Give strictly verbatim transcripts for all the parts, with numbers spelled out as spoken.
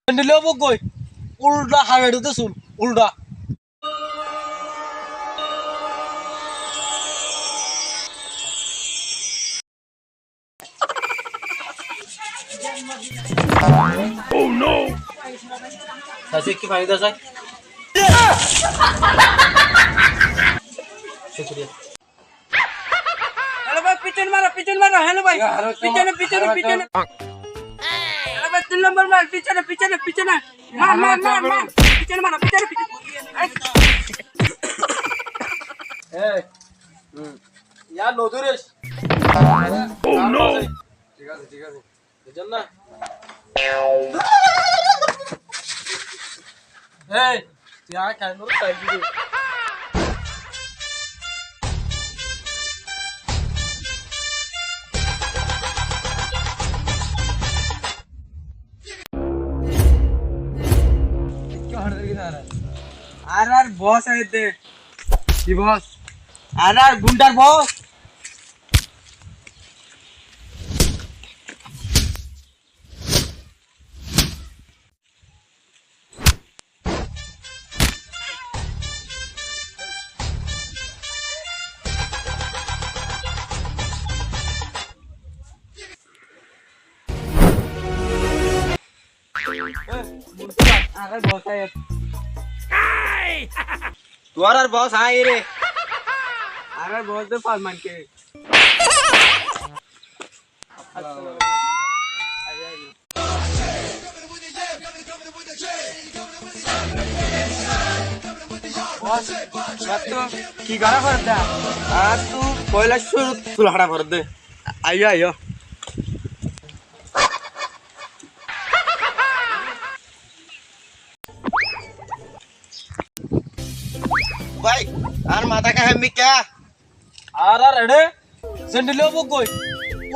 Sendil loi buk goi. Ulda habedu de sun. Ulda. Oh no! Sasi, ki fani da sai? Shukriya. Hello bái, pichon maro, pichon maro, hello bái. Pichone, pichone, pichone. Hello bái, tin nombor mal, pichone, pichone, pichone. Mar, mar, mar, mar. Pichone maro, pichone, pichone. Ei. Hmm. Iyán no dóric. Oh no! Thík asé, thík asé. Buzzón na? Ei, tui añár kainnor sai dibi. Ar, ar boss aiyér de. Ki boss? Ar, ar gundar boss. Tuáñrar boss añí re. Añárar boss de Farman ke. Boss, boss, ki gorá foredde? Añáttu foila cúrut tul haça foredde. Aiyó, aiyó. Bái, añár matá kaimmí kiyá? Ar, ar eçé sendil loi buk goi.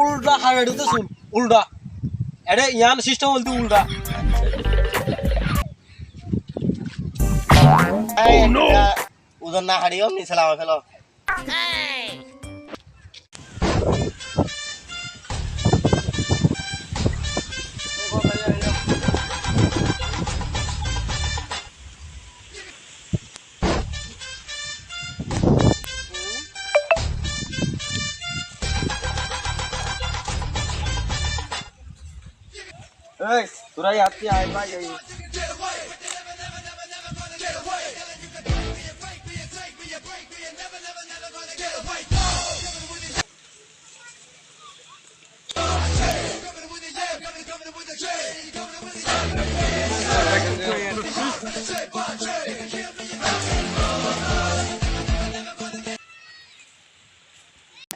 Ulda habedu de sun. Ulda. Eçé iyán system óilde ulda. Oh no! Uzon na haçiyó, nise lama félo. Ei, tura iyátti ai bái, ai.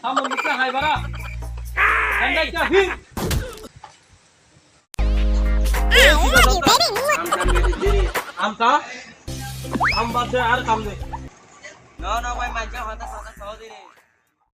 Samon mikka hai bara. Kanda kya hi? Amsa? Am bad de ar kam de. No, no, bái, manjá hotá, hotá, hotá, hotá.